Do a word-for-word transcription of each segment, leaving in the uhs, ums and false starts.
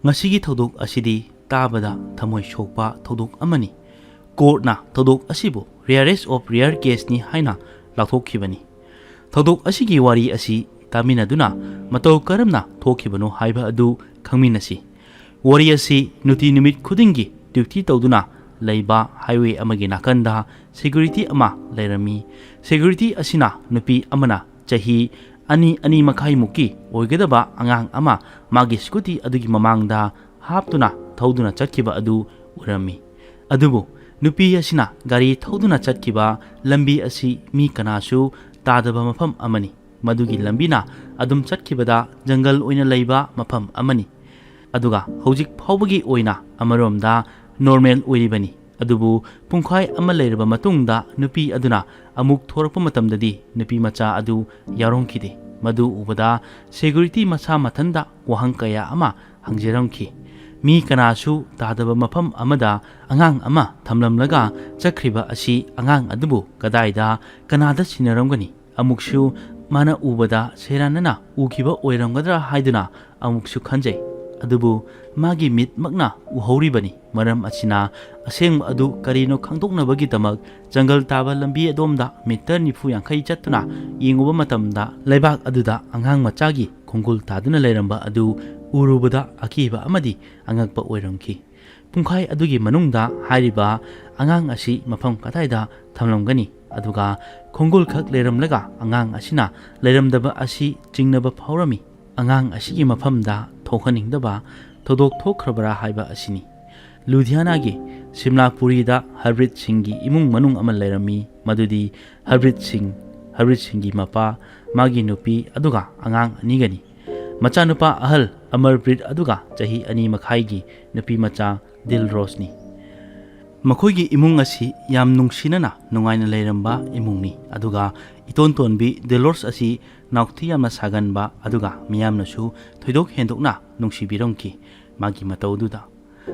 ꯉꯁꯤꯒꯤ ꯊꯧꯗꯣꯛ ꯑꯁꯤꯗꯤ ꯇꯥꯕꯗ ꯊꯃꯣꯏ ꯁꯣꯛꯄ ꯊꯧꯗꯣꯛ ꯑꯃꯅꯤ꯫ ꯀꯣꯔꯠꯅ ꯊꯧꯗꯣꯛ ꯑꯁꯤꯕꯨ rarest of rare caseꯅꯤ ꯍꯥꯏꯅ ꯂꯥꯎꯊꯣꯛꯈꯤꯕꯅꯤ꯫ ꯊꯧꯗꯣꯛ ꯑꯁꯤꯒꯤ ꯋꯥꯔꯤ ꯑꯁꯤ ꯇꯥꯃꯤꯟꯅꯗꯨꯅ ꯃꯇꯧ ꯀꯔꯝꯅ ꯊꯣꯛꯈꯤꯕꯅꯣ ꯍꯥꯏꯕ ꯑꯗꯨ ꯈꯪꯃꯤꯟꯅꯁꯤ꯫ ꯋꯥꯔꯤ ꯑꯁꯤ ꯅꯨꯡꯇꯤ ꯅꯨꯃꯤꯠ ꯈꯨꯗꯤꯡꯒꯤ duty ꯇꯧꯗꯨꯅ ꯂꯩꯕ highway ꯑꯃꯒꯤ ꯅꯥꯀꯟꯗ security ꯑꯃ ꯂꯩꯔꯝꯃꯤ꯫ Security ꯑꯁꯤꯅ ꯅꯨꯄꯤ ꯑꯃꯅ ꯆꯍꯤ ꯑꯅꯤ, ꯑꯅꯤ ꯃꯈꯥꯏꯃꯨꯛꯀꯤ ꯑꯣꯏꯒꯗꯕ ꯑꯉꯥꯡ ꯑꯃ ꯃꯥꯒꯤ scooty ꯑꯗꯨꯒꯤ ꯃꯃꯥꯡꯗ ꯍꯥꯞꯇꯨꯅ ꯊꯧꯗꯨꯅ ꯆꯠꯈꯤꯕ ꯑꯗꯨ ꯎꯔꯝꯃꯤ꯫ ꯑꯗꯨꯕꯨ ꯅꯨꯄꯤ ꯑꯁꯤꯅ ꯒꯥꯔꯤ ꯊꯧꯗꯨꯅ ꯆꯠꯈꯤꯕ ꯂꯝꯕꯤ ꯑꯁꯤ ꯃꯤ ꯀꯅꯥꯁꯨ ꯇꯥꯗꯕ ꯃꯐꯝ ꯑꯃꯅꯤ꯫ ꯃꯗꯨꯒꯤ ꯂꯝꯕꯤꯅ ꯑꯗꯨꯝ ꯆꯠꯈꯤꯕꯗ ꯖꯪꯒꯜ ꯑꯣꯏꯅ ꯂꯩꯕ ꯃꯐꯝ ꯑꯃꯅꯤ꯫ ꯑꯗꯨꯒ ꯍꯧꯖꯤꯛ ꯐꯥꯎꯕꯒꯤ ꯑꯣꯏꯅ ꯑꯃꯔꯣꯝꯗ normal ꯑꯣꯏꯔꯤꯕꯅꯤ꯫ ꯑꯗꯨꯕꯨ ꯄꯨꯡꯈꯥꯏ ꯑꯃ ꯂꯩꯔꯕ ꯃꯇꯨꯡꯗ ꯅꯨꯄꯤ ꯑꯗꯨꯅ ꯑꯃꯨꯛ ꯊꯣꯔꯛꯄ ꯃꯇꯝꯗꯗꯤ ꯅꯨꯄꯤ ꯃꯆꯥ ꯑꯗꯨ ꯌꯥꯎꯔꯝꯈꯤꯗꯦ꯫ ꯃꯗꯨ ꯎꯕꯗ security ꯃꯁꯥ ꯃꯊꯟꯇ ꯋꯥꯍꯪ ꯀꯌꯥ ꯑꯃ ꯍꯪꯖꯔꯝꯈꯤ꯫ ꯃꯤ ꯀꯅꯥꯁꯨ ꯇꯥꯗꯕ ꯃꯐꯝ ꯑꯃꯗ ꯑꯉꯥꯡ ꯑꯃ ꯊꯝꯂꯝꯂꯒ ꯆꯠꯈ꯭ꯔꯤꯕ ꯑꯁꯤ ꯑꯉꯥꯡ ꯑꯗꯨꯕꯨ ꯀꯗꯥꯏꯗ, ꯀꯅꯥꯗ ꯁꯤꯟꯅꯔꯝꯒꯅꯤ? ꯑꯃꯨꯛꯁꯨ ꯃꯥꯅ ꯎꯕꯗ ꯁꯦꯔꯥꯟꯅꯅ ꯎꯈꯤꯕ ꯑꯣꯏꯔꯝꯒꯗ꯭ꯔꯥ ꯍꯥꯏꯗꯨꯅ ꯑꯃꯨꯛꯁꯨ ꯈꯟꯖꯩ꯫ ꯑꯗꯨꯕꯨ ꯃꯥꯒꯤ ꯃꯤꯠꯃꯛꯅ ꯎꯍꯧꯔꯤꯕꯅꯤ꯫ ꯃꯔꯝ ꯑꯁꯤꯅ ꯑꯁꯦꯡꯕ ꯑꯗꯨ ꯀꯔꯤꯅꯣ ꯈꯪꯗꯣꯛꯅꯕꯒꯤꯗꯃꯛ ꯖꯪꯒꯜ ꯇꯥꯕ ꯂꯝꯕꯤ ꯑꯗꯣꯝꯗ meter ꯅꯤꯐꯨ ꯌꯥꯡꯈꯩ ꯆꯠꯇꯨꯅ ꯌꯦꯡꯉꯨꯕ ꯃꯇꯝꯗ, ꯂꯩꯕꯥꯛ ꯑꯗꯨꯗ ꯑꯉꯥꯡ ꯃꯆꯥꯒꯤ ꯈꯣꯡꯒꯨꯜ ꯇꯥꯗꯨꯅ ꯂꯩꯔꯝꯕ ꯑꯗꯨ ꯎꯔꯨꯕꯗ ꯑꯀꯤꯕ ꯑꯃꯗꯤ ꯑꯉꯛꯄ ꯑꯣꯏꯔꯝꯈꯤ꯫ ꯄꯨꯡꯈꯥꯏ ꯑꯗꯨꯒꯤ ꯃꯅꯨꯡꯗ ꯍꯥꯏꯔꯤꯕ ꯑꯉꯥꯡ ꯑꯁꯤ ꯃꯐꯝ ꯀꯗꯥꯏꯗ ꯊꯝꯂꯝꯒꯅꯤ? ꯑꯗꯨꯒ ꯈꯣꯡꯒꯨꯜ ꯈꯛ ꯂꯩꯔꯝꯂꯒ ꯑꯉꯥꯡ ꯑꯁꯤꯅ ꯂꯩꯔꯝꯗꯕ ꯑꯁꯤ ꯆꯤꯡꯅꯕ ꯐꯥꯎꯔꯝꯃꯤ꯫ ꯑꯉꯥꯡ ꯑꯁꯤꯒꯤ ꯃꯐꯝꯗ ꯊꯣꯛꯍꯟꯅꯤꯡꯗꯕ ꯊꯧꯗꯣꯛ ꯊꯣꯛꯈ꯭ꯔꯕꯔꯥ ꯍꯥꯏꯕ ꯑꯁꯤꯅꯤ꯫ ꯂꯨꯙꯤꯌꯥꯅꯥꯒꯤ ꯁꯤꯝꯂꯥꯄꯨꯔꯤꯗ ꯍꯔꯕ꯭ꯔꯤꯠ ꯁꯤꯡꯒꯤ ꯏꯃꯨꯡ ꯃꯅꯨꯡ ꯑꯃ ꯂꯩꯔꯝꯃꯤ, ꯃꯗꯨꯗꯤ ꯍꯔꯕ꯭ꯔꯤꯠ ꯁꯤꯡ, ꯍꯔꯕ꯭ꯔꯤꯠ ꯁꯤꯡꯒꯤ ꯃꯄꯥ, ꯃꯥꯒꯤ ꯅꯨꯄꯤ, ꯑꯗꯨꯒ ꯑꯉꯥꯡ ꯑꯅꯤꯒꯅꯤ꯫ ꯃꯆꯥꯅꯨꯄꯥ ꯑꯍꯜ ꯑꯃꯔꯄ꯭ꯔꯤꯠ ꯑꯗꯨꯒ ꯆꯍꯤ ꯑꯅꯤ ꯃꯈꯥꯏꯒꯤ ꯅꯨꯄꯤ ꯃꯆꯥ ꯗꯤꯜꯔꯣꯁꯅꯤ꯫ ꯃꯈꯣꯏꯒꯤ ꯏꯃꯨꯡ ꯑꯁꯤ ꯌꯥꯝ ꯅꯨꯡꯁꯤꯅꯅ ꯅꯨꯡꯉꯥꯏꯅ ꯂꯩꯔꯝꯕ ꯏꯃꯨꯡꯅꯤ, ꯑꯗꯨꯒ ꯏꯇꯣꯟ ꯇꯣꯟꯕꯤ ꯗꯤꯜꯔꯣꯁ ꯑꯁꯤ ꯅꯥꯎꯊꯤ ꯌꯥꯝꯅ ꯁꯥꯒꯟꯕ, ꯑꯗꯨꯒ ꯃꯤꯌꯥꯝꯅꯁꯨ ꯊꯣꯏꯗꯣꯛ ꯍꯦꯟꯗꯣꯛꯅ ꯅꯨꯡꯁꯤꯕꯤꯔꯝꯈꯤ ꯃꯥꯒꯤ ꯃꯇꯧꯗꯨꯗ꯫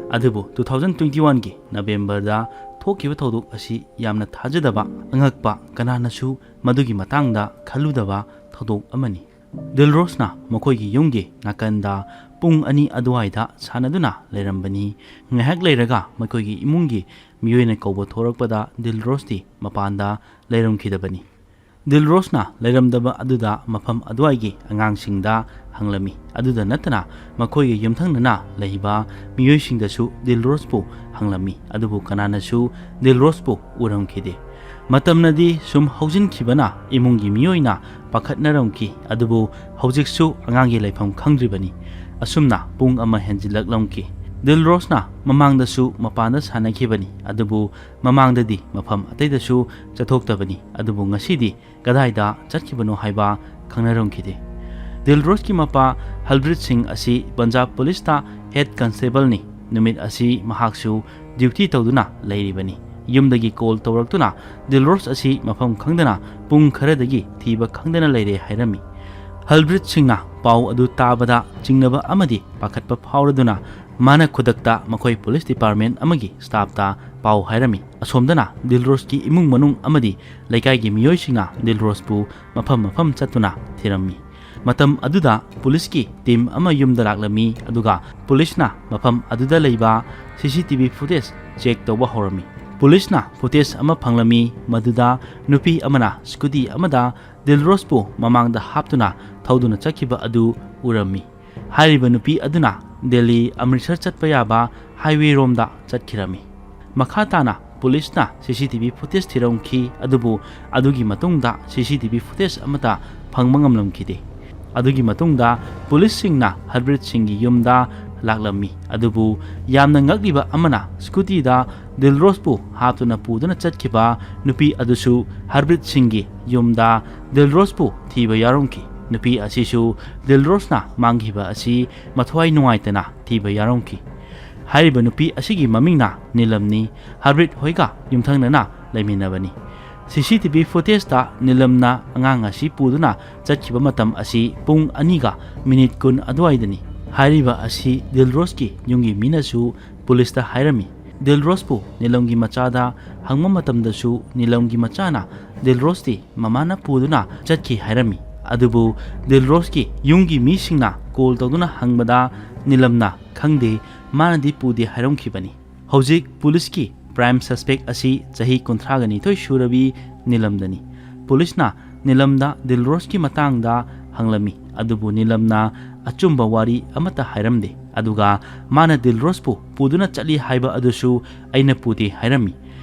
ꯑꯗꯨꯕꯨ two thousand twenty one ꯒꯤ ꯅꯕꯦꯝꯕꯔꯗ ꯊꯣꯛꯈꯤꯕ ꯊꯧꯗꯣꯛ ꯑꯁꯤ ꯌꯥꯝꯅ ꯊꯥꯖꯗꯕ, ꯑꯉꯛꯄ, ꯀꯅꯥꯅꯁꯨ ꯃꯗꯨꯒꯤ ꯃꯇꯥꯡꯗ ꯈꯜꯂꯨꯗꯕ ꯊꯧꯗꯣꯛ ꯑꯃꯅꯤ꯫ ꯗꯤꯜꯔꯣꯁꯅ ꯃꯈꯣꯏꯒꯤ ꯌꯨꯝꯒꯤ ꯅꯥꯀꯟꯗ ꯄꯨꯡ ꯑꯅꯤ ꯑꯗꯨꯋꯥꯏꯗ ꯁꯥꯟꯅꯗꯨꯅ ꯂꯩꯔꯝꯕꯅꯤ꯫ ꯉꯥꯏꯍꯥꯛ ꯂꯩꯔꯒ ꯃꯈꯣꯏꯒꯤ ꯏꯃꯨꯡꯒꯤ ꯃꯤꯑꯣꯏꯅ ꯀꯧꯕ ꯊꯣꯔꯛꯄꯗ ꯗꯤꯜꯔꯣꯁꯇꯤ ꯃꯄꯥꯟꯗ ꯂꯩꯔꯝꯈꯤꯗꯕꯅꯤ꯫ ꯗꯤꯜꯔꯣꯁꯅ ꯂꯩꯔꯝꯗꯕ ꯑꯗꯨꯗ ꯃꯐꯝ ꯑꯗꯨꯋꯥꯏꯒꯤ ꯑꯉꯥꯡꯁꯤꯡꯗ ꯍꯪꯂꯝꯃꯤ꯫ ꯑꯗꯨꯗ ꯅꯠꯇꯅ ꯃꯈꯣꯏꯒꯤ ꯌꯨꯝꯊꯪꯅꯅ ꯂꯩꯕ ꯃꯤꯑꯣꯏꯁꯤꯡꯗꯁꯨ ꯗꯤꯜꯔꯣꯁꯄꯨ ꯍꯪꯂꯝꯃꯤ꯫ ꯑꯗꯨꯕꯨ ꯀꯅꯥꯅꯁꯨ ꯗꯤꯜꯔꯣꯁꯄꯨ ꯎꯔꯝꯈꯤꯗꯦ꯫ ꯃꯇꯝꯅꯗꯤ ꯁꯨꯝ ꯍꯧꯖꯤꯟꯈꯤꯕꯅ ꯏꯃꯨꯡꯒꯤ ꯃꯤꯑꯣꯏꯅ ꯄꯥꯈꯠꯅꯔꯝꯈꯤ꯫ ꯑꯗꯨꯕꯨ ꯍꯧꯖꯤꯛꯁꯨ ꯑꯉꯥꯡꯒꯤ ꯂꯩꯐꯝ ꯈꯪꯗ꯭ꯔꯤꯕꯅꯤ꯫ ꯑꯁꯨꯝꯅ ꯄꯨꯡ ꯑꯃ ꯍꯦꯟꯖꯤꯜꯂꯛꯂꯝꯈꯤ꯫ ꯗꯤꯜꯔꯣꯁꯅ ꯃꯃꯥꯡꯗꯁꯨ ꯃꯄꯥꯟꯗ ꯁꯥꯟꯅꯈꯤꯕꯅꯤ꯫ ꯑꯗꯨꯕꯨ ꯃꯃꯥꯡꯗꯗꯤ ꯃꯐꯝ ꯑꯇꯩꯗꯁꯨ ꯆꯠꯊꯣꯛꯇꯕꯅꯤ꯫ ꯑꯗꯨꯕꯨ ꯉꯁꯤꯗꯤ ꯀꯗꯥꯏꯗ ꯆꯠꯈꯤꯕꯅꯣ ꯍꯥꯏꯕ ꯈꯪꯅꯔꯝꯈꯤꯗꯦ꯫ ꯗꯤꯜꯔꯣꯁꯀꯤ ꯃꯄꯥ ꯍꯜꯕ꯭ꯔꯤꯠ ꯁꯤꯡ ꯑꯁꯤ ꯄꯟꯖꯥꯕ ꯄꯨꯂꯤꯁꯇ ꯍꯦꯗ ꯀꯟꯁꯇꯦꯕꯜꯅꯤ꯫ ꯅꯨꯃꯤꯠ ꯑꯁꯤ ꯃꯍꯥꯛꯁꯨ ꯗ꯭ꯌꯨꯇꯤ ꯇꯧꯗꯨꯅ ꯂꯩꯔꯤꯕꯅꯤ꯫ ꯌꯨꯝꯗꯒꯤ ꯀꯣꯜ ꯇꯧꯔꯛꯇꯨꯅ ꯗꯤꯜꯔꯣꯁ ꯑꯁꯤ ꯃꯐꯝ ꯈꯪꯗꯅ ꯄꯨꯡ ꯈꯔꯗꯒꯤ ꯊꯤꯕ ꯈꯪꯗꯅ ꯂꯩꯔꯦ ꯍꯥꯏꯔꯝꯃꯤ꯫ ꯍꯜꯕ꯭ꯔꯤꯠ ꯁꯤꯡꯅ ꯄꯥꯎ ꯑꯗꯨ ꯇꯥꯕꯗ ꯆꯤꯡꯅꯕ ꯑꯃꯗꯤ ꯄꯥꯈꯠꯄ ꯐꯥꯎꯔꯗꯨꯅ ꯃꯥꯅ ꯈꯨꯗꯛꯇ ꯃꯈꯣꯏ ꯄꯨꯂꯤꯁ ꯗꯤꯄꯥꯔꯠꯃꯦꯟ ꯑꯃꯒꯤ ꯁ꯭ꯇꯥꯐꯇ ꯄꯥꯎ ꯍꯥꯏꯔꯝꯃꯤ꯫ ꯑꯁꯣꯝꯗꯅ ꯗꯤꯜꯔꯣꯁꯀꯤ ꯏꯃꯨꯡ ꯃꯅꯨꯡ ꯑꯃꯗꯤ ꯂꯩꯀꯥꯏꯒꯤ ꯃꯤꯑꯣꯏꯁꯤꯡꯅ ꯗꯤꯜꯔꯣꯁꯄꯨ ꯃꯐꯝ ꯃꯐꯝ ꯆꯠꯇꯨꯅ ꯊꯤꯔꯝꯃꯤ꯫ ꯃꯇꯝ ꯑꯗꯨꯗ ꯄꯨꯂꯤꯁꯀꯤ ꯇꯤꯝ ꯑꯃ ꯌꯨꯝꯗ ꯂꯥꯛꯂꯝꯃꯤ, ꯑꯗꯨꯒ ꯄꯨꯂꯤꯁꯅ ꯃꯐꯝ ꯑꯗꯨꯗ ꯂꯩꯕ ꯁꯤ C T V footage check ꯇꯧꯕ ꯍꯧꯔꯝꯃꯤ꯫ ꯄꯨꯂꯤꯁꯅ ꯐꯨꯇꯦꯖ ꯑꯃ ꯐꯪꯂꯝꯃꯤ, ꯃꯗꯨꯗ ꯅꯨꯄꯤ ꯑꯃꯅ ꯁ꯭ꯀꯨꯇꯤ ꯑꯃꯗ ꯗꯤꯜꯔꯣꯁꯄꯨ ꯃꯃꯥꯡꯗ ꯍꯥꯞꯇꯨꯅ ꯊꯧꯗꯨꯅ ꯆꯠꯈꯤꯕ ꯑꯗꯨ ꯎꯔꯝꯃꯤ꯫ ꯍꯥꯏꯔꯤꯕ ꯅꯨꯄꯤ ꯑꯗꯨꯅ ꯗꯦꯜꯂꯤ ꯑꯃ꯭ꯔꯤꯠꯁꯔ ꯆꯠꯄ ꯌꯥꯕ ꯍꯥꯏꯋꯦꯔꯣꯝꯗ ꯆꯠꯈꯤꯔꯝꯃꯤ꯫ ꯃꯈꯥ ꯇꯥꯅ ꯄꯨꯂꯤꯁꯅ ꯁꯤ ꯁꯤ ꯇꯤ ꯚꯤ ꯐꯨꯇꯦꯖ ꯊꯤꯔꯝꯈꯤ, ꯑꯗꯨꯕꯨ ꯑꯗꯨꯒꯤ ꯃꯇꯨꯡꯗ ꯁꯤ ꯁꯤ ꯇꯤ ꯚꯤ ꯐꯨꯇꯦꯖ ꯑꯃꯠꯇ ꯐꯪꯕ ꯉꯝꯂꯝꯈꯤꯗꯦ꯫ ꯑꯗꯨꯒꯤ ꯃꯇꯨꯡꯗ ꯄꯨꯂꯤꯁꯁꯤꯡꯅ ꯍꯔꯕ꯭ꯔꯤꯠ ꯁꯤꯡꯒꯤ ꯌꯨꯝꯗ ꯂꯥꯛꯂꯝꯃꯤ, ꯑꯗꯨꯕꯨ ꯌꯥꯝꯅ ꯉꯛꯂꯤꯕ ꯑꯃꯅ ꯁ꯭ꯀꯨꯇꯤꯗ ꯗꯤꯜꯔꯣꯁꯄꯨ ꯍꯥꯞꯇꯨꯅ ꯄꯨꯗꯨꯅ ꯆꯠꯈꯤꯕ ꯅꯨꯄꯤ ꯑꯗꯨꯁꯨ ꯍꯔꯕ꯭ꯔꯤꯠ ꯁꯤꯡꯒꯤ ꯌꯨꯝꯗ ꯗꯤꯜꯔꯣꯁꯄꯨ ꯊꯤꯕ ꯌꯥꯎꯔꯝꯈꯤ꯫ ꯅꯨꯄꯤ ꯑꯁꯤꯁꯨ ꯗꯤꯜꯔꯣꯁꯅ ꯃꯥꯡꯈꯤꯕ ꯑꯁꯤ ꯃꯊ꯭ꯋꯥꯏ ꯅꯨꯡꯉꯥꯏꯇꯅ ꯊꯤꯕ ꯌꯥꯎꯔꯝꯈꯤ꯫ ꯍꯥꯏꯔꯤꯕ ꯅꯨꯄꯤ ꯑꯁꯤꯒꯤ ꯃꯃꯤꯡꯅ ꯅꯤꯂꯝꯅꯤ, ꯍꯔꯕ꯭ꯔꯤꯠ ꯍꯣꯏꯒ ꯌꯨꯝꯊꯪꯅꯅ ꯂꯩꯃꯤꯟꯅꯕꯅꯤ꯫ ꯁꯤ ꯁꯤ ꯇꯤ ꯚꯤ ꯐꯨꯇꯦꯖꯇ ꯅꯤꯂꯝꯅ ꯑꯉꯥꯡ ꯑꯁꯤ ꯄꯨꯗꯨꯅ ꯆꯠꯈꯤꯕ ꯃꯇꯝ ꯑꯁꯤ ꯄꯨꯡ ꯑꯅꯤꯒ ꯃꯤꯅꯤꯠ ꯀꯨꯟ ꯑꯗꯨꯋꯥꯏꯗꯅꯤ꯫ ꯍꯥꯏꯔꯤꯕ ꯑꯁꯤ ꯗꯤꯜꯔꯣꯁꯀꯤ ꯌꯨꯝꯒꯤ ꯃꯤꯅꯁꯨ ꯄꯨꯂꯤꯁꯇ ꯍꯥꯏꯔꯝꯃꯤ꯫ ꯗꯤꯜꯔꯣꯁꯄꯨ ꯅꯤꯂꯝꯒꯤ ꯃꯆꯥꯗ ꯍꯪꯕ ꯃꯇꯝꯗꯁꯨ ꯅꯤꯂꯝꯒꯤ ꯃꯆꯥꯅ ꯗꯤꯜꯔꯣꯁꯇꯤ ꯃꯃꯥꯅ ꯄꯨꯗꯨꯅ ꯆꯠꯈꯤ ꯍꯥꯏꯔꯝꯃꯤ꯫ ꯑꯗꯨꯕꯨ ꯗꯤꯜꯔꯣꯁꯀꯤ ꯌꯨꯝꯒꯤ ꯃꯤꯁꯤꯡꯅ ꯀꯣꯜ ꯇꯧꯗꯨꯅ ꯍꯪꯕꯗ ꯅꯤꯂꯝꯅ "ꯈꯪꯗꯦ, ꯃꯥꯅꯗꯤ ꯄꯨꯗꯦ" ꯍꯥꯏꯔꯝꯈꯤꯕꯅꯤ꯫ ꯍꯧꯖꯤꯛ ꯄꯨꯂꯤꯁꯀꯤ ꯄ꯭ꯔꯥꯏꯝ ꯁꯁꯄꯦꯛ ꯑꯁꯤ ꯆꯍꯤ ꯀꯨꯟꯊ꯭ꯔꯥꯒ ꯅꯤꯊꯣꯏ ꯁꯨꯔꯕꯤ ꯅꯤꯂꯝꯗꯅꯤ꯫ ꯄꯨꯂꯤꯁꯅ ꯅꯤꯂꯝꯗ ꯗꯤꯜꯔꯣꯁꯀꯤ ꯃꯇꯥꯡꯗ ꯍꯪꯂꯝꯃꯤ, ꯑꯗꯨꯕꯨ ꯅꯤꯂꯝꯅ ꯑꯆꯨꯝꯕ ꯋꯥꯔꯤ ꯑꯃꯠꯇ ꯍꯥꯏꯔꯝꯗꯦ꯫ ꯑꯗꯨꯒ ꯃꯥꯅ ꯗꯤꯜꯔꯣꯁꯄꯨ ꯄꯨꯗꯨꯅ ꯆꯠꯂꯤ ꯍꯥꯏꯕ ꯑꯗꯨꯁꯨ "ꯑꯩꯅ ꯄꯨꯗꯦ" ꯍꯥꯏꯔꯝꯃꯤ꯫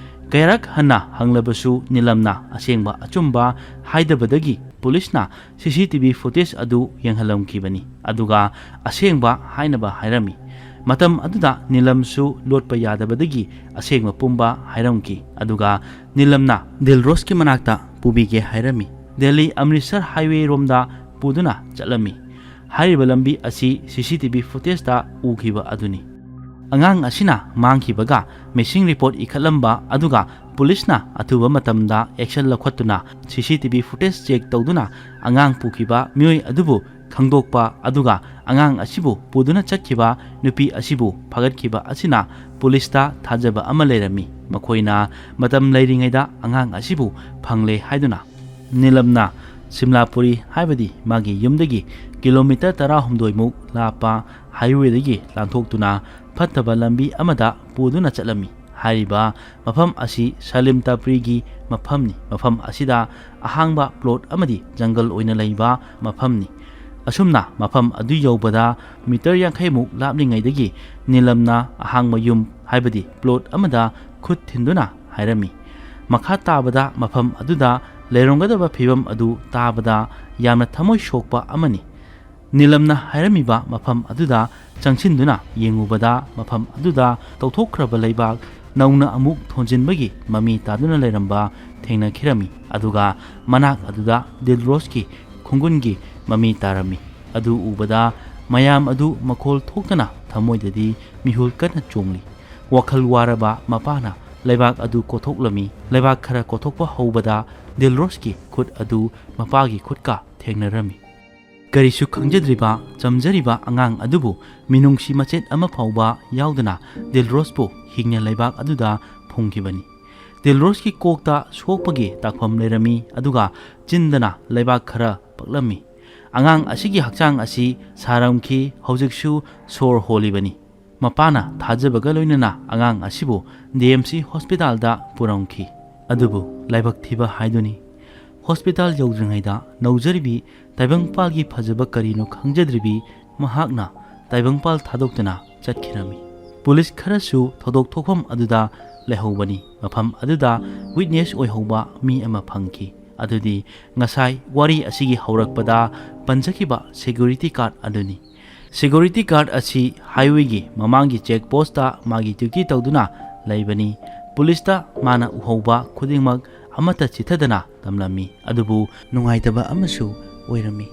ꯀꯌꯥꯔꯛ ꯍꯟꯅ ꯍꯪꯂꯕꯁꯨ ꯅꯤꯂꯝꯅ ꯑꯁꯦꯡꯕ ꯑꯆꯨꯝꯕ ꯍꯥꯏꯗꯕꯗꯒꯤ ꯄꯨꯂꯤꯁꯅ ꯁꯤ ꯁꯤ ꯇꯤ ꯚꯤ ꯐꯨꯇꯦꯖ ꯑꯗꯨ ꯌꯦꯡꯍꯜꯂꯝꯈꯤꯕꯅꯤ, ꯑꯗꯨꯒ ꯑꯁꯦꯡꯕ ꯍꯥꯏꯅꯕ ꯍꯥꯏꯔꯝꯃꯤ꯫ ꯃꯇꯝ ꯑꯗꯨꯗ ꯅꯤꯂꯝꯁꯨ ꯂꯣꯠꯄ ꯌꯥꯗꯕꯗꯒꯤ ꯑꯁꯦꯡꯕ ꯄꯨꯝꯕ ꯍꯥꯏꯔꯝꯈꯤ, ꯑꯗꯨꯒ ꯅꯤꯂꯝꯅ ꯗꯤꯜꯔꯣꯁꯀꯤ ꯃꯅꯥꯛꯇ ꯄꯨꯕꯤꯒꯦ ꯍꯥꯏꯔꯝꯃꯤ꯫ ꯗꯦꯜꯂꯤ ꯑꯃ꯭ꯔꯤꯠꯁꯔ ꯍꯥꯏꯋꯦ ꯔꯣꯝꯗ ꯄꯨꯗꯨꯅ ꯆꯠꯂꯝꯃꯤ꯫ ꯍꯥꯏꯔꯤꯕ ꯂꯝꯕꯤ ꯑꯁꯤ ꯁꯤ ꯁꯤ ꯇꯤ ꯚꯤ ꯐꯨꯇꯦꯖꯇ ꯎꯈꯤꯕ ꯑꯗꯨꯅꯤ꯫ ꯑꯉꯥꯡ ꯑꯁꯤꯅ ꯃꯥꯡꯈꯤꯕꯒ ꯃꯤꯁꯤꯡ ꯔꯤꯄꯣꯔꯠ ꯏꯈꯠꯂꯝꯕ, ꯑꯗꯨꯒ ꯄꯨꯂꯤꯁꯅ ꯑꯊꯨꯕ ꯃꯇꯝꯗ ꯑꯦꯛꯁꯟ ꯂꯧꯈꯠꯇꯨꯅ ꯁꯤ C T V footage check ꯇꯧꯗꯨꯅ ꯑꯉꯥꯡ ꯄꯨꯈꯤꯕ ꯃꯤꯑꯣꯏ ꯑꯗꯨꯕꯨ ꯈꯪꯗꯣꯛꯄ, ꯑꯗꯨꯒ ꯑꯉꯥꯡ ꯑꯁꯤꯕꯨ ꯄꯨꯗꯨꯅ ꯆꯠꯈꯤꯕ ꯅꯨꯄꯤ ꯑꯁꯤꯕꯨ ꯐꯥꯒꯠꯈꯤꯕ ꯑꯁꯤꯅ ꯄꯨꯂꯤꯁꯇ ꯊꯥꯖꯕ ꯑꯃ ꯂꯩꯔꯝꯃꯤ꯫ ꯃꯈꯣꯏꯅ ꯃꯇꯝ ꯂꯩꯔꯤꯉꯩꯗ ꯑꯉꯥꯡ ꯑꯁꯤꯕꯨ ꯐꯪꯂꯦ ꯍꯥꯏꯗꯨꯅ ꯅꯤꯂꯝꯅ ꯁꯤꯝꯂꯥꯄꯨꯔꯤ, ꯍꯥꯏꯕꯗꯤ ꯃꯥꯒꯤ ꯌꯨꯝꯗꯒꯤ ꯀꯤꯂꯣꯃꯤꯇꯔ ꯇꯔꯥꯍꯨꯝꯗꯣꯏꯃꯨꯛ ꯂꯥꯞꯄ ꯍꯥꯏꯋꯦꯗꯒꯤ ꯂꯥꯟꯊꯣꯛꯇꯨꯅ ꯐꯠꯇꯕ ꯂꯝꯕꯤ ꯑꯃꯗ ꯄꯨꯗꯨꯅ ꯆꯠꯂꯝꯃꯤ꯫ ꯍꯥꯏꯔꯤꯕ ꯃꯐꯝ ꯑꯁꯤ ꯁꯂꯤꯝ ꯇꯥꯄ꯭ꯔꯤꯒꯤ ꯃꯐꯝꯅꯤ꯫ ꯃꯐꯝ ꯑꯁꯤꯗ ꯑꯍꯥꯡꯕ ꯄ꯭ꯂꯣꯠ ꯑꯃꯗꯤ ꯖꯪꯒꯜ ꯑꯣꯏꯅ ꯂꯩꯕ ꯃꯐꯝꯅꯤ꯫ ꯑꯁꯨꯝꯅ ꯃꯐꯝ ꯑꯗꯨ ꯌꯧꯕꯗ ꯃꯤꯇꯔ ꯌꯥꯡꯈꯩꯃꯨꯛ ꯂꯥꯞꯂꯤꯉꯩꯗꯒꯤ ꯅꯤꯂꯝꯅ ꯑꯍꯥꯡꯕ ꯌꯨꯝ, ꯍꯥꯏꯕꯗꯤ ꯄ꯭ꯂꯣꯠ ꯑꯃꯗ ꯈꯨꯠ ꯊꯤꯟꯗꯨꯅ ꯍꯥꯏꯔꯝꯃꯤ꯫ ꯃꯈꯥ ꯇꯥꯕꯗ ꯃꯐꯝ ꯑꯗꯨꯗ ꯂꯩꯔꯝꯒꯗꯕ ꯐꯤꯕꯝ ꯑꯗꯨ ꯇꯥꯕꯗ ꯌꯥꯝꯅ ꯊꯃꯣꯏ ꯁꯣꯛꯄ ꯑꯃꯅꯤ꯫ ꯅꯤꯂꯝꯅ ꯍꯥꯏꯔꯝꯃꯤꯕ ꯃꯐꯝ ꯑꯗꯨꯗ ꯆꯪꯁꯤꯟꯗꯨꯅ ꯌꯦꯡꯉꯨꯕꯗ, ꯃꯐꯝ ꯑꯗꯨꯗ ꯇꯧꯊꯣꯛꯈ꯭ꯔꯕ ꯂꯩꯕꯥꯛ ꯅꯧꯅ ꯑꯃꯨꯛ ꯊꯣꯟꯖꯤꯟꯕꯒꯤ ꯃꯃꯤ ꯇꯥꯗꯨꯅ ꯂꯩꯔꯝꯕ ꯊꯦꯡꯅꯈꯤꯔꯝꯃꯤ꯫ ꯑꯗꯨꯒ ꯃꯅꯥꯛ ꯑꯗꯨꯗ ꯗꯤꯜꯔꯣꯁꯀꯤ ꯈꯣꯡꯒꯨꯟꯒꯤ ꯃꯃꯤ ꯇꯥꯔꯝꯃꯤ꯫ ꯑꯗꯨ ꯎꯕꯗ ꯃꯌꯥꯝ ꯑꯗꯨ ꯃꯈꯣꯜ ꯊꯣꯛꯇꯅ ꯊꯃꯣꯏꯗꯗꯤ ꯃꯤꯍꯨꯜ ꯀꯟꯅ ꯆꯣꯡꯂꯤ꯫ ꯋꯥꯈꯜ ꯋꯥꯔꯕ ꯃꯄꯥꯅ ꯂꯩꯕꯥꯛ ꯑꯗꯨ ꯀꯣꯊꯣꯛꯂꯝꯃꯤ꯫ ꯂꯩꯕꯥꯛ ꯈꯔ ꯀꯣꯊꯣꯛꯄ ꯍꯧꯕꯗ ꯗꯤꯜꯔꯣꯁꯀꯤ ꯈꯨꯠ ꯑꯗꯨ ꯃꯄꯥꯒꯤ ꯈꯨꯠꯀ ꯊꯦꯡꯅꯔꯝꯃꯤ꯫ ꯀꯔꯤꯁꯨ ꯈꯪꯖꯗ꯭ꯔꯤꯕ ꯆꯝꯖꯔꯤꯕ ꯑꯉꯥꯡ ꯑꯗꯨꯕꯨ ꯃꯤꯅꯨꯡꯁꯤ ꯃꯆꯦꯠ ꯑꯃ ꯐꯥꯎꯕ ꯌꯥꯎꯗꯅ ꯗꯤꯜꯔꯣꯁꯄꯨ ꯍꯤꯡꯅ ꯂꯩꯕꯥꯛ ꯑꯗꯨꯗ ꯐꯨꯝꯈꯤꯕꯅꯤ꯫ ꯗꯤꯜꯔꯣꯁꯀꯤ ꯀꯣꯛꯇ ꯁꯣꯛꯄꯒꯤ ꯇꯥꯛꯐꯝ ꯂꯩꯔꯝꯃꯤ, ꯑꯗꯨꯒ ꯆꯤꯟꯗꯅ ꯂꯩꯕꯥꯛ ꯈꯔ ꯄꯛꯂꯝꯃꯤ꯫ ꯑꯉꯥꯡ ꯑꯁꯤꯒꯤ ꯍꯛꯆꯥꯡ ꯑꯁꯤ ꯁꯥꯔꯝꯈꯤ, ꯍꯧꯖꯤꯛꯁꯨ ꯁꯣꯔ ꯍꯣꯜꯂꯤꯕꯅꯤ꯫ ꯃꯄꯥꯅ ꯊꯥꯖꯕꯒ ꯂꯣꯏꯅꯅ ꯑꯉꯥꯡ ꯑꯁꯤꯕꯨ ꯗꯤ ꯑꯦꯝ ꯁꯤ ꯍꯣꯁꯄꯤꯇꯥꯜꯗ ꯄꯨꯔꯝꯈꯤ꯫ ꯑꯗꯨꯕꯨ ꯂꯥꯏꯕꯛ ꯊꯤꯕ ꯍꯥꯏꯗꯨꯅꯤ, ꯍꯣꯁꯄꯤꯇꯥꯜ ꯌꯧꯗ꯭ꯔꯤꯉꯩꯗ ꯅꯧꯖꯔꯤꯕꯤ ꯇꯥꯏꯕꯪꯄꯥꯜꯒꯤ ꯐꯖꯕ ꯀꯔꯤꯅꯣ ꯈꯪꯖꯗ꯭ꯔꯤꯕꯤ ꯃꯍꯥꯛꯅ ꯇꯥꯏꯕꯪꯄꯥꯜ ꯊꯥꯗꯣꯛꯇꯨꯅ ꯆꯠꯈꯤꯔꯝꯃꯤ꯫ ꯄꯨꯂꯤꯁ ꯈꯔꯁꯨ ꯊꯧꯗꯣꯛ ꯊꯣꯛꯐꯝ ꯑꯗꯨꯗ ꯂꯩꯍꯧꯕꯅꯤ꯫ ꯃꯐꯝ ꯑꯗꯨꯗ ꯋꯤꯠꯅꯦꯁ ꯑꯣꯏꯍꯧꯕ ꯃꯤ ꯑꯃ ꯐꯪꯈꯤ꯫ ꯑꯗꯨꯗꯤ ꯉꯁꯥꯏ ꯋꯥꯔꯤ ꯑꯁꯤꯒꯤ ꯍꯧꯔꯛꯄꯗ ꯄꯟꯖꯈꯤꯕ ꯁꯦꯀ꯭ꯌꯨꯔꯤꯇꯤ ꯒꯥꯔꯗ ꯑꯗꯨꯅꯤ꯫ ꯁꯦꯀ꯭ꯌꯨꯔꯤꯇꯤ ꯒꯥꯔꯗ ꯑꯁꯤ ꯍꯥꯏꯋꯦꯒꯤ ꯃꯃꯥꯡꯒꯤ ꯆꯦꯛ ꯄꯣꯁꯇ ꯃꯥꯒꯤ ꯗ꯭ꯌꯨꯇꯤ ꯇꯧꯗꯨꯅ ꯂꯩꯕꯅꯤ꯫ ꯄꯨꯂꯤꯁꯇ ꯃꯥꯅ ꯎꯍꯧꯕ ꯈꯨꯗꯤꯡꯃꯛ ꯑꯃꯠꯇ ꯆꯤꯊꯗꯅ ꯇꯝꯂꯝꯃꯤ꯫ ꯑꯗꯨꯕꯨ ꯅꯨꯡꯉꯥꯏꯇꯕ ꯑꯃꯁꯨ ꯑꯣꯏꯔꯝꯃꯤ꯫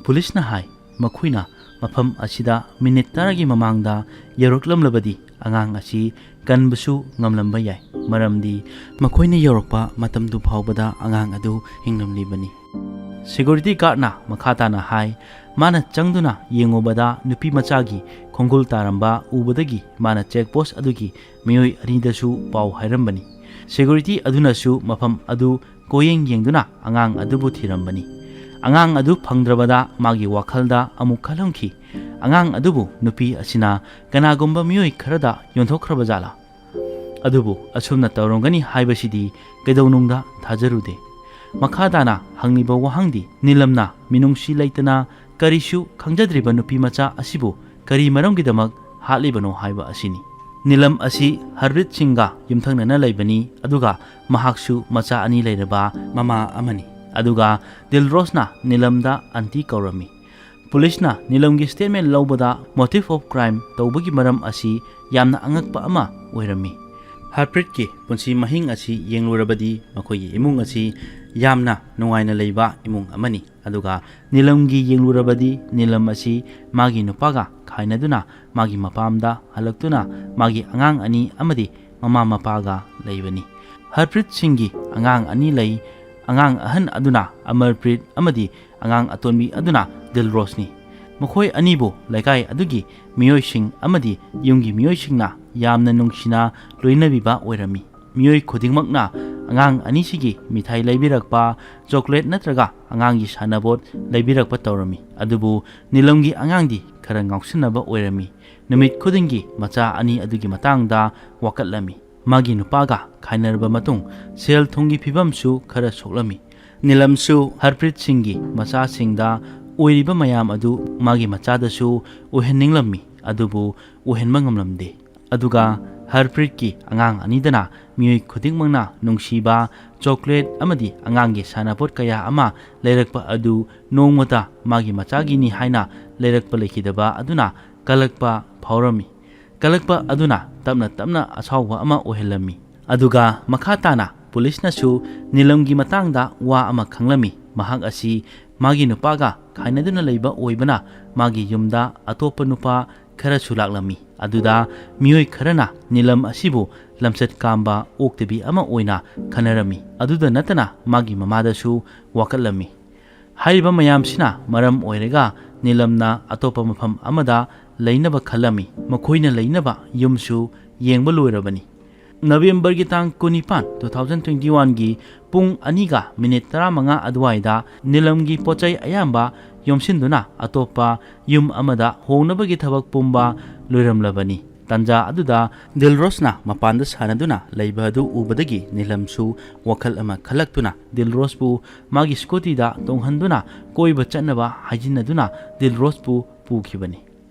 ꯄꯨꯂꯤꯁꯅ ꯍꯥꯏ, ꯃꯈꯣꯏꯅ ꯃꯐꯝ ꯑꯁꯤꯗ ꯃꯤꯅꯤꯠ ꯇꯔꯥꯒꯤ ꯃꯃꯥꯡꯗ ꯌꯧꯔꯛꯂꯝꯂꯕꯗꯤ ꯑꯉꯥꯡ ꯑꯁꯤ ꯀꯟꯕꯁꯨ ꯉꯝꯂꯝꯕ ꯌꯥꯏ, ꯃꯔꯝꯗꯤ ꯃꯈꯣꯏꯅ ꯌꯧꯔꯛꯄ ꯃꯇꯝꯗꯨ ꯐꯥꯎꯕꯗ ꯑꯉꯥꯡ ꯑꯗꯨ ꯍꯤꯡꯂꯝꯂꯤꯕꯅꯤ꯫ ꯁꯦꯀ꯭ꯌꯨꯔꯤꯇꯤ ꯒꯥꯔꯗꯅ ꯃꯈꯥ ꯇꯥꯅ ꯍꯥꯏ, ꯃꯥꯅ ꯆꯪꯗꯨꯅ ꯌꯦꯡꯉꯨꯕꯗ ꯅꯨꯄꯤ ꯃꯆꯥꯒꯤ ꯈꯣꯡꯒꯨꯜ ꯇꯥꯔꯝꯕ ꯎꯕꯗꯒꯤ ꯃꯥꯅ ꯆꯦꯛ ꯄꯣꯁ ꯑꯗꯨꯒꯤ ꯃꯤꯑꯣꯏ ꯑꯅꯤꯗꯁꯨ ꯄꯥꯎ ꯍꯥꯏꯔꯝꯕꯅꯤ꯫ ꯁꯦꯀ꯭ꯌꯨꯔꯤꯇꯤ ꯑꯗꯨꯅꯁꯨ ꯃꯐꯝ ꯑꯗꯨ ꯀꯣꯌꯦꯡ ꯌꯦꯡꯗꯨꯅ ꯑꯉꯥꯡ ꯑꯗꯨꯕꯨ ꯊꯤꯔꯝꯕꯅꯤ꯫ ꯑꯉꯥꯡ ꯑꯗꯨ ꯐꯪꯗ꯭ꯔꯕꯗ ꯃꯥꯒꯤ ꯋꯥꯈꯜꯗ ꯑꯃꯨꯛ ꯈꯜꯂꯝꯈꯤ, ꯑꯉꯥꯡ ꯑꯗꯨꯕꯨ ꯅꯨꯄꯤ ꯑꯁꯤꯅ ꯀꯅꯥꯒꯨꯝꯕ ꯃꯤꯑꯣꯏ ꯈꯔꯗ ꯌꯣꯟꯊꯣꯛꯈ꯭ꯔꯕ ꯖꯥꯠꯂꯥ? ꯑꯗꯨꯕꯨ ꯑꯁꯨꯝꯅ ꯇꯧꯔꯝꯒꯅꯤ ꯍꯥꯏꯕꯁꯤꯗꯤ ꯀꯩꯗꯧꯅꯨꯡꯗ ꯊꯥꯖꯔꯨꯗꯦ꯫ ꯃꯈꯥ ꯇꯥꯅ ꯍꯪꯂꯤꯕ ꯋꯥꯍꯪꯗꯤ ꯅꯤꯂꯝꯅ ꯃꯤꯅꯨꯡꯁꯤ ꯂꯩꯇꯅ ꯀꯔꯤꯁꯨ ꯈꯪꯖꯗ꯭ꯔꯤꯕ ꯅꯨꯄꯤ ꯃꯆꯥ ꯑꯁꯤꯕꯨ ꯀꯔꯤ ꯃꯔꯝꯒꯤꯗꯃꯛ ꯍꯥꯠꯂꯤꯕꯅꯣ ꯍꯥꯏꯕ ꯑꯁꯤꯅꯤ꯫ ꯅꯤꯂꯝ ꯑꯁꯤ ꯍꯔꯄ꯭ꯔꯤꯠ ꯁꯤꯡꯒ ꯌꯨꯝꯊꯪꯅꯅ ꯂꯩꯕꯅꯤ, ꯑꯗꯨꯒ ꯃꯍꯥꯛꯁꯨ ꯃꯆꯥ ꯑꯅꯤ ꯂꯩꯔꯕ ꯃꯃꯥ ꯑꯃꯅꯤ꯫ ꯑꯗꯨꯒ ꯗꯤꯜꯔꯣꯁꯅ ꯅꯤꯂꯝꯗ ꯑꯟꯇꯤ ꯀꯧꯔꯝꯃꯤ꯫ ꯄꯨꯂꯤꯁꯅ ꯅꯤꯂꯝꯒꯤ ꯁ꯭ꯇꯦꯠꯃꯦꯟ ꯂꯧꯕꯗ motive of crime ꯇꯧꯕꯒꯤ ꯃꯔꯝ ꯑꯁꯤ ꯌꯥꯝꯅ ꯑꯉꯛꯄ ꯑꯃ ꯑꯣꯏꯔꯝꯃꯤ꯫ ꯍꯔꯄ꯭ꯔꯤꯠꯀꯤ ꯄꯨꯟꯁꯤ ꯃꯍꯤꯡ ꯑꯁꯤ ꯌꯦꯡꯂꯨꯔꯕꯗꯤ ꯃꯈꯣꯏꯒꯤ ꯏꯃꯨꯡ ꯑꯁꯤ ꯌꯥꯝꯅ ꯅꯨꯡꯉꯥꯏꯅ ꯂꯩꯕ ꯏꯃꯨꯡ ꯑꯃꯅꯤ꯫ ꯑꯗꯨꯒ ꯅꯤꯂꯝꯒꯤ ꯌꯦꯡꯂꯨꯔꯕꯗꯤ ꯅꯤꯂꯝ ꯑꯁꯤ ꯃꯥꯒꯤ ꯅꯨꯄꯥꯒ ꯈꯥꯏꯅꯗꯨꯅ ꯃꯥꯒꯤ ꯃꯄꯥꯝꯗ ꯍꯜꯂꯛꯇꯨꯅ ꯃꯥꯒꯤ ꯑꯉꯥꯡ ꯑꯅꯤ ꯑꯃꯗꯤ ꯃꯃꯥ ꯃꯄꯥꯒ ꯂꯩꯕꯅꯤ꯫ ꯍꯔꯄ꯭ꯔꯤꯠ ꯁꯤꯡꯒꯤ ꯑꯉꯥꯡ ꯑꯅꯤ ꯂꯩ꯫ ꯑꯉꯥꯡ ꯑꯍꯟ ꯑꯗꯨꯅ ꯑꯃꯔꯄ꯭ꯔꯤꯠ ꯑꯃꯗꯤ ꯑꯉꯥꯡ ꯑꯇꯣꯟꯕꯤ ꯑꯗꯨꯅ ꯗꯤꯜꯔꯣꯁꯅꯤ꯫ ꯃꯈꯣꯏ ꯑꯅꯤꯕꯨ ꯂꯩꯀꯥꯏ ꯑꯗꯨꯒꯤ ꯃꯤꯑꯣꯏꯁꯤꯡ ꯑꯃꯗꯤ ꯌꯨꯝꯒꯤ ꯃꯤꯑꯣꯏꯁꯤꯡꯅ ꯌꯥꯝꯅ ꯅꯨꯡꯁꯤꯅ ꯂꯣꯏꯅꯕꯤꯕ ꯑꯣꯏꯔꯝꯃꯤ꯫ ꯃꯤꯑꯣꯏ ꯈꯨꯗꯤꯡꯃꯛꯅ ꯑꯉꯥꯡ ꯑꯅꯤꯁꯤꯒꯤ ꯃꯤꯊꯥꯏ ꯂꯩꯕꯤꯔꯛꯄ, ꯆꯣꯀ꯭ꯂꯦꯠ ꯅꯠꯇ꯭ꯔꯒ ꯑꯉꯥꯡꯒꯤ ꯁꯥꯟꯅꯄꯣꯠ ꯂꯩꯕꯤꯔꯛꯄ ꯇꯧꯔꯝꯃꯤ꯫ ꯑꯗꯨꯕꯨ ꯅꯤꯂꯝꯒꯤ ꯑꯉꯥꯡꯗꯤ ꯈꯔ ꯉꯥꯎꯁꯤꯟꯅꯕ ꯑꯣꯏꯔꯝꯃꯤ꯫ ꯅꯨꯃꯤꯠ ꯈꯨꯗꯤꯡꯒꯤ ꯃꯆꯥ ꯑꯅꯤ ꯑꯗꯨꯒꯤ ꯃꯇꯥꯡꯗ ꯋꯥꯀꯠꯂꯝꯃꯤ꯫ ꯃꯥꯒꯤ ꯅꯨꯄꯥꯒ ꯈꯥꯏꯅꯔꯕ ꯃꯇꯨꯡ ꯁꯦꯜ ꯊꯨꯝꯒꯤ ꯐꯤꯕꯝꯁꯨ ꯈꯔ ꯁꯣꯛꯂꯝꯃꯤ꯫ ꯅꯤꯂꯝꯁꯨ ꯍꯔꯄ꯭ꯔꯤꯠ ꯁꯤꯡꯒꯤ ꯃꯆꯥꯁꯤꯡꯗ ꯑꯣꯏꯔꯤꯕ ꯃꯌꯥꯝ ꯑꯗꯨ ꯃꯥꯒꯤ ꯃꯆꯥꯗꯁꯨ ꯑꯣꯏꯍꯟꯅꯤꯡꯂꯝꯃꯤ, ꯑꯗꯨꯕꯨ ꯑꯣꯏꯍꯟꯕ ꯉꯝꯂꯝꯗꯦ꯫ ꯑꯗꯨꯒ ꯍꯔꯄ꯭ꯔꯤꯠꯀꯤ ꯑꯉꯥꯡ ꯑꯅꯤꯗꯅ ꯃꯤꯑꯣꯏ ꯈꯨꯗꯤꯡꯃꯛꯅ ꯅꯨꯡꯁꯤꯕ ꯆꯣꯀ꯭ꯂꯦꯠ ꯑꯃꯗꯤ ꯑꯉꯥꯡꯒꯤ ꯁꯥꯟꯅꯄꯣꯠ ꯀꯌꯥ ꯑꯃ ꯂꯩꯔꯛꯄ ꯑꯗꯨ ꯅꯣꯡꯃꯇ ꯃꯥꯒꯤ ꯃꯆꯥꯒꯤꯅꯤ ꯍꯥꯏꯅ ꯂꯩꯔꯛꯄ ꯂꯩꯈꯤꯗꯕ ꯑꯗꯨꯅ ꯀꯜꯂꯛꯄ ꯐꯥꯎꯔꯝꯃꯤ꯫ ꯀꯜꯂꯛꯄ ꯑꯗꯨꯅ ꯇꯞꯅ ꯇꯞꯅ ꯑꯁꯥꯎꯕ ꯑꯃ ꯑꯣꯏꯍꯜꯂꯝꯃꯤ꯫ ꯑꯗꯨꯒ ꯃꯈꯥ ꯇꯥꯅ ꯄꯨꯂꯤꯁꯅꯁꯨ ꯅꯤꯂꯝꯒꯤ ꯃꯇꯥꯡꯗ ꯋꯥ ꯑꯃ ꯈꯪꯂꯝꯃꯤ꯫ ꯃꯍꯥꯛ ꯑꯁꯤ ꯃꯥꯒꯤ ꯅꯨꯄꯥꯒ ꯈꯥꯏꯅꯗꯨꯅ ꯂꯩꯕ ꯑꯣꯏꯕꯅ ꯃꯥꯒꯤ ꯌꯨꯝꯗ ꯑꯇꯣꯞꯄ ꯅꯨꯄꯥ ꯈꯔꯁꯨ ꯂꯥꯛꯂꯝꯃꯤ꯫ ꯑꯗꯨꯗ ꯃꯤꯑꯣꯏ ꯈꯔꯅ ꯅꯤꯂꯝ ꯑꯁꯤꯕꯨ ꯂꯝꯆꯠ ꯀꯥꯝꯕ ꯑꯣꯛꯇꯕꯤ ꯑꯃ ꯑꯣꯏꯅ ꯈꯟꯅꯔꯝꯃꯤ꯫ ꯑꯗꯨꯗ ꯅꯠꯇꯅ ꯃꯥꯒꯤ ꯃꯃꯥꯗꯁꯨ ꯋꯥꯀꯠꯂꯝꯃꯤ꯫ ꯍꯥꯏꯔꯤꯕ ꯃꯌꯥꯝꯁꯤꯅ ꯃꯔꯝ ꯑꯣꯏꯔꯒ ꯅꯤꯂꯝꯅ ꯑꯇꯣꯞꯄ ꯃꯐꯝ ꯑꯃꯗ ꯂꯩꯅꯕ ꯈꯜꯂꯝꯃꯤ꯫ ꯃꯈꯣꯏꯅ ꯂꯩꯅꯕ ꯌꯨꯝꯁꯨ ꯌꯦꯡꯕ ꯂꯣꯏꯔꯕꯅꯤ꯫ ꯅꯕꯦꯝꯕꯔꯒꯤ ꯇꯥꯡ ꯀꯨꯟꯅꯤꯄꯥꯟ, two thousand twenty one ꯒꯤ ꯄꯨꯡ ꯑꯅꯤꯒ ꯃꯤꯅꯤꯠ ꯇꯔꯥꯃꯉꯥ ꯑꯗꯨꯋꯥꯏꯗ ꯅꯤꯂꯝꯒꯤ ꯄꯣꯠꯆꯩ ꯑꯌꯥꯝꯕ ꯌꯣꯝꯁꯤꯟꯗꯨꯅ ꯑꯇꯣꯞꯄ ꯌꯨꯝ ꯑꯃꯗ ꯍꯣꯡꯅꯕꯒꯤ ꯊꯕꯛ ꯄꯨꯝꯕ ꯂꯣꯏꯔꯝꯂꯕꯅꯤ꯫ ꯇꯥꯟꯖꯥ ꯑꯗꯨꯗ ꯗꯤꯜꯔꯣꯁꯅ ꯃꯄꯥꯟꯗ ꯁꯥꯟꯅꯗꯨꯅ ꯂꯩꯕ ꯑꯗꯨ ꯎꯕꯗꯒꯤ ꯅꯤꯂꯝꯁꯨ ꯋꯥꯈꯜ ꯑꯃ ꯈꯜꯂꯛꯇꯨꯅ ꯗꯤꯜꯔꯣꯁꯄꯨ ꯃꯥꯒꯤ ꯁ꯭ꯀꯨꯇꯤꯗ ꯇꯣꯡꯍꯟꯗꯨꯅ ꯀꯣꯏꯕ ꯆꯠꯅꯕ ꯍꯥꯏꯖꯤꯟꯅꯗꯨꯅ ꯗꯤꯜꯔꯣꯁꯄꯨ ꯄꯨꯈꯤꯕꯅꯤ꯫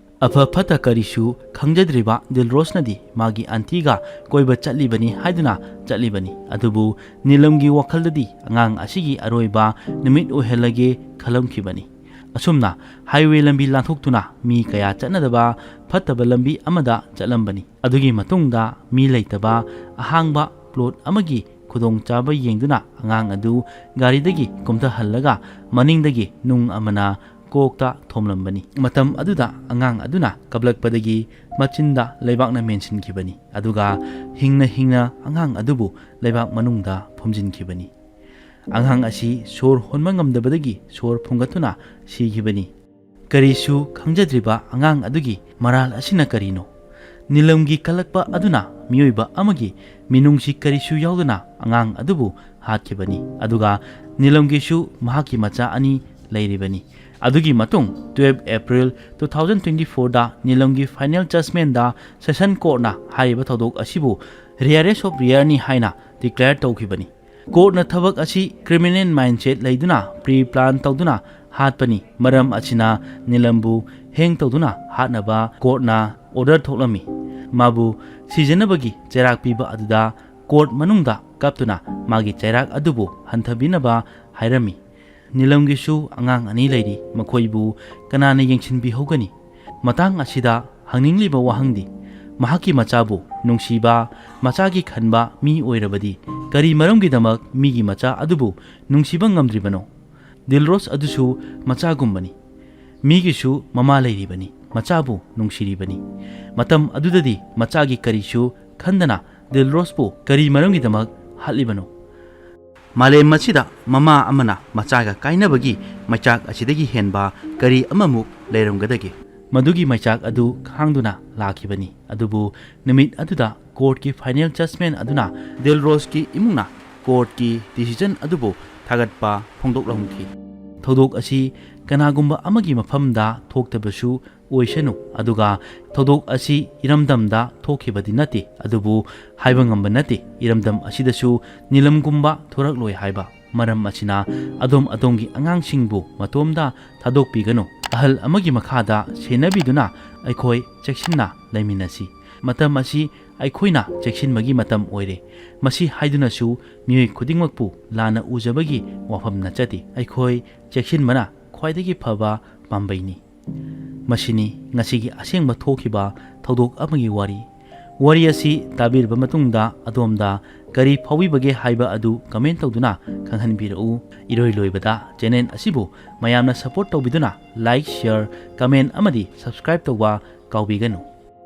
ꯑꯐ ꯐꯠꯇ ꯀꯔꯤꯁꯨ ꯈꯪꯖꯗ꯭ꯔꯤꯕ ꯗꯤꯜꯔꯣꯁꯅꯗꯤ ꯃꯥꯒꯤ ꯑꯟꯇꯤꯒ ꯀꯣꯏꯕ ꯆꯠꯂꯤꯕꯅꯤ ꯍꯥꯏꯗꯨꯅ ꯆꯠꯂꯤꯕꯅꯤ꯫ ꯑꯗꯨꯕꯨ ꯅꯤꯂꯝꯒꯤ ꯋꯥꯈꯜꯗꯗꯤ ꯑꯉꯥꯡ ꯑꯁꯤꯒꯤ ꯑꯔꯣꯏꯕ ꯅꯨꯃꯤꯠ ꯑꯣꯏꯍꯜꯂꯒꯦ ꯈꯜꯂꯝꯈꯤꯕꯅꯤ꯫ ꯑꯁꯨꯝꯅ ꯍꯥꯏꯋꯦ ꯂꯝꯕꯤ ꯂꯥꯟꯊꯣꯛꯇꯨꯅ ꯃꯤ ꯀꯌꯥ ꯆꯠꯅꯗꯕ ꯐꯠꯇꯕ ꯂꯝꯕꯤ ꯑꯃꯗ ꯆꯠꯂꯝꯕꯅꯤ꯫ ꯑꯗꯨꯒꯤ ꯃꯇꯨꯡꯗ ꯃꯤ ꯂꯩꯇꯕ ꯑꯍꯥꯡꯕ ꯄ꯭ꯂꯣꯠ ꯑꯃꯒꯤ ꯈꯨꯗꯣꯡꯆꯥꯕ ꯌꯦꯡꯗꯨꯅ ꯑꯉꯥꯡ ꯑꯗꯨ ꯒꯥꯔꯤꯗꯒꯤ ꯀꯨꯝꯊꯍꯜꯂꯒ ꯃꯅꯤꯡꯗꯒꯤ ꯅꯨꯡ ꯑꯃꯅ ꯀꯣꯛꯇ ꯊꯣꯝꯂꯝꯕꯅꯤ꯫ ꯃꯇꯝ ꯑꯗꯨꯗ ꯑꯉꯥꯡ ꯑꯗꯨꯅ ꯀꯞꯂꯛꯄꯗꯒꯤ ꯃꯆꯤꯟꯗ ꯂꯩꯕꯥꯛꯅ ꯃꯦꯟꯁꯤꯟꯈꯤꯕꯅꯤ꯫ ꯑꯗꯨꯒ ꯍꯤꯡꯅ ꯍꯤꯡꯅ ꯑꯉꯥꯡ ꯑꯗꯨꯕꯨ ꯂꯩꯕꯥꯛ ꯃꯅꯨꯡꯗ ꯐꯨꯝꯖꯤꯟꯈꯤꯕꯅꯤ꯫ ꯑꯉꯥꯡ ꯑꯁꯤ ꯁꯣꯔ ꯍꯣꯟꯕ ꯉꯝꯗꯕꯗꯒꯤ ꯁꯣꯔ ꯐꯨꯡꯒꯠꯇꯨꯅ ꯁꯤꯈꯤꯕꯅꯤ꯫ ꯀꯔꯤꯁꯨ ꯈꯪꯖꯗ꯭ꯔꯤꯕ ꯑꯉꯥꯡ ꯑꯗꯨꯒꯤ ꯃꯔꯥꯜ ꯑꯁꯤꯅ ꯀꯔꯤꯅꯣ? ꯅꯤꯂꯝꯒꯤ ꯀꯜꯂꯛꯄ ꯑꯗꯨꯅ ꯃꯤꯑꯣꯏꯕ ꯑꯃꯒꯤ ꯃꯤꯅꯨꯡꯁꯤ ꯀꯔꯤꯁꯨ ꯌꯥꯎꯗꯅ ꯑꯉꯥꯡ ꯑꯗꯨꯕꯨ ꯍꯥꯠꯈꯤꯕꯅꯤ꯫ ꯑꯗꯨꯒ ꯅꯤꯂꯝꯒꯤꯁꯨ ꯃꯍꯥꯛꯀꯤ ꯃꯆꯥ ꯑꯅꯤ ꯂꯩꯔꯤꯕꯅꯤ꯫ ꯑꯗꯨꯒꯤ ꯃꯇꯨꯡ twelve April two thousand twenty fourꯗ ꯅꯤꯂꯝꯒꯤ final judgmentꯗ session courtꯅ ꯍꯥꯏꯔꯤꯕ ꯊꯧꯗꯣꯛ ꯑꯁꯤꯕꯨ rarest of rareꯅꯤ ꯍꯥꯏꯅ declare ꯇꯧꯈꯤꯕꯅꯤ꯫ Courtꯅ ꯊꯕꯛ ꯑꯁꯤ criminal mindset ꯂꯩꯗꯨꯅ pre plan ꯇꯧꯗꯨꯅ ꯍꯥꯠꯄꯅꯤ꯫ ꯃꯔꯝ ꯑꯁꯤꯅ ꯅꯤꯂꯝꯕꯨ hang ꯇꯧꯗꯨꯅ ꯍꯥꯠꯅꯕ courtꯅ order ꯊꯣꯛꯂꯝꯃꯤ꯫ ꯃꯥꯕꯨ ꯁꯤꯖꯅꯕꯒꯤ ꯆꯩꯔꯥꯛ ꯄꯤꯕ ꯑꯗꯨꯗ court ꯃꯅꯨꯡꯗ ꯀꯞꯇꯨꯅ ꯃꯥꯒꯤ ꯆꯩꯔꯥꯛ ꯑꯗꯨꯕꯨ ꯍꯟꯊꯕꯤꯅꯕ ꯍꯥꯏꯔꯝꯃꯤ꯫ ꯅꯤꯂꯝꯒꯤꯁꯨ ꯑꯉꯥꯡ ꯑꯅꯤ ꯂꯩꯔꯤ, ꯃꯈꯣꯏꯕꯨ ꯀꯅꯥꯅ ꯌꯦꯡꯁꯤꯟꯕꯤꯍꯧꯒꯅꯤ? ꯃꯇꯥꯡ ꯑꯁꯤꯗ ꯍꯪꯅꯤꯡꯂꯤꯕ ꯋꯥꯍꯪꯗꯤ, ꯃꯍꯥꯛꯀꯤ ꯃꯆꯥꯕꯨ ꯅꯨꯡꯁꯤꯕ, ꯃꯆꯥꯒꯤ ꯈꯟꯕ ꯃꯤ ꯑꯣꯏꯔꯕꯗꯤ ꯀꯔꯤ ꯃꯔꯝꯒꯤꯗꯃꯛ ꯃꯤꯒꯤ ꯃꯆꯥ ꯑꯗꯨꯕꯨ ꯅꯨꯡꯁꯤꯕ ꯉꯝꯗ꯭ꯔꯤꯕꯅꯣ? ꯗꯤꯜꯔꯣꯁ ꯑꯗꯨꯁꯨ ꯃꯆꯥꯒꯨꯝꯕꯅꯤ꯫ ꯃꯤꯒꯤꯁꯨ ꯃꯃꯥ ꯂꯩꯔꯤꯕꯅꯤ, ꯃꯆꯥꯕꯨ ꯅꯨꯡꯁꯤꯔꯤꯕꯅꯤ꯫ ꯃꯇꯝ ꯑꯗꯨꯗꯗꯤ ꯃꯆꯥꯒꯤ ꯀꯔꯤꯁꯨ ꯈꯟꯗꯅ ꯗꯤꯜꯔꯣꯁꯄꯨ ꯀꯔꯤ ꯃꯔꯝꯒꯤꯗꯃꯛ ꯍꯥꯠꯂꯤꯕꯅꯣ? ꯃꯥꯂꯦꯝ ꯑꯁꯤꯗ ꯃꯃꯥ ꯑꯃꯅ ꯃꯆꯥꯒ ꯀꯥꯏꯅꯕꯒꯤ ꯃꯩꯆꯥꯛ ꯑꯁꯤꯗꯒꯤ ꯍꯦꯟꯕ ꯀꯔꯤ ꯑꯃꯃꯨꯛ ꯂꯩꯔꯝꯒꯗꯒꯦ? ꯃꯗꯨꯒꯤ ꯃꯩꯆꯥꯛ ꯑꯗꯨ ꯈꯥꯡꯗꯨꯅ ꯂꯥꯛꯈꯤꯕꯅꯤ꯫ ꯑꯗꯨꯕꯨ ꯅꯨꯃꯤꯠ ꯑꯗꯨꯗ courtꯀꯤ final judgment ꯑꯗꯨꯅ ꯗꯤꯜꯔꯣꯁꯀꯤ ꯏꯃꯨꯡꯅ courtꯀꯤ decision ꯑꯗꯨꯕꯨ ꯊꯥꯒꯠꯄ ꯐꯣꯡꯗꯣꯛꯂꯝꯈꯤ꯫ ꯊꯧꯗꯣꯛ ꯑꯁꯤ ꯀꯅꯥꯒꯨꯝꯕ ꯑꯃꯒꯤ ꯃꯐꯝꯗ ꯊꯣꯛꯇꯕꯁꯨ ꯑꯣꯏꯁꯅꯨ, ꯑꯗꯨꯒ ꯊꯧꯗꯣꯛ ꯑꯁꯤ ꯏꯔꯝꯗꯝꯗ ꯊꯣꯛꯈꯤꯕꯗꯤ ꯅꯠꯇꯦ, ꯑꯗꯨꯕꯨ ꯍꯥꯏꯕ ꯉꯝꯕ ꯅꯠꯇꯦ, ꯏꯔꯝꯗꯝ ꯑꯁꯤꯗꯁꯨ ꯅꯤꯂꯝꯒꯨꯝꯕ ꯊꯣꯔꯛꯂꯣꯏ ꯍꯥꯏꯕ꯫ ꯃꯔꯝ ꯑꯁꯤꯅ ꯑꯗꯣꯝ ꯑꯗꯣꯝꯒꯤ ꯑꯉꯥꯡꯁꯤꯡꯕꯨ ꯃꯇꯣꯝꯗ ꯊꯥꯗꯣꯛꯄꯤꯒꯅꯨ꯫ ꯑꯍꯜ ꯑꯃꯒꯤ ꯃꯈꯥꯗ ꯁꯦꯟꯅꯕꯤꯗꯨꯅ ꯑꯩꯈꯣꯏ ꯆꯦꯛꯁꯤꯟꯅ ꯂꯩꯃꯤꯟꯅꯁꯤ꯫ ꯃꯇꯝ ꯑꯁꯤ ꯑꯩꯈꯣꯏꯅ ꯆꯦꯛꯁꯤꯟꯕꯒꯤ ꯃꯇꯝ ꯑꯣꯏꯔꯦ꯫ ꯃꯁꯤ ꯍꯥꯏꯗꯨꯅꯁꯨ ꯃꯤꯑꯣꯏ ꯈꯨꯗꯤꯡꯃꯛꯄꯨ ꯂꯥꯟꯅ ꯎꯖꯕꯒꯤ ꯋꯥꯐꯝ ꯅꯠꯆꯗꯦ꯫ ꯑꯩꯈꯣꯏ ꯆꯦꯛꯁꯤꯟꯕꯅ ꯈ꯭ꯋꯥꯏꯗꯒꯤ ꯐꯕ ꯄꯥꯝꯕꯩꯅꯤ꯫ ꯃꯁꯤꯅꯤ ꯉꯁꯤꯒꯤ ꯑꯁꯦꯡꯕ ꯊꯣꯛꯈꯤꯕ ꯊꯧꯗꯣꯛ ꯑꯃꯒꯤ ꯋꯥꯔꯤ꯫ ꯋꯥꯔꯤ ꯑꯁꯤ ꯇꯥꯕꯤꯔꯕ ꯃꯇꯨꯡꯗ ꯑꯗꯣꯝꯗ ꯀꯔꯤ ꯐꯥꯎꯕꯤꯕꯒꯦ ꯍꯥꯏꯕ ꯑꯗꯨ comment ꯇꯧꯗꯨꯅ ꯈꯪꯍꯟꯕꯤꯔꯛꯎ꯫ ꯏꯔꯣꯏ ꯂꯣꯏꯕꯗ channel ꯑꯁꯤꯕꯨ ꯃꯌꯥꯝꯅ support ꯇꯧꯕꯤꯗꯨꯅ like, share, comment ꯑꯃꯗꯤ subscribe ꯇꯧꯕ ꯀꯥꯎꯕꯤꯒꯅꯨ꯫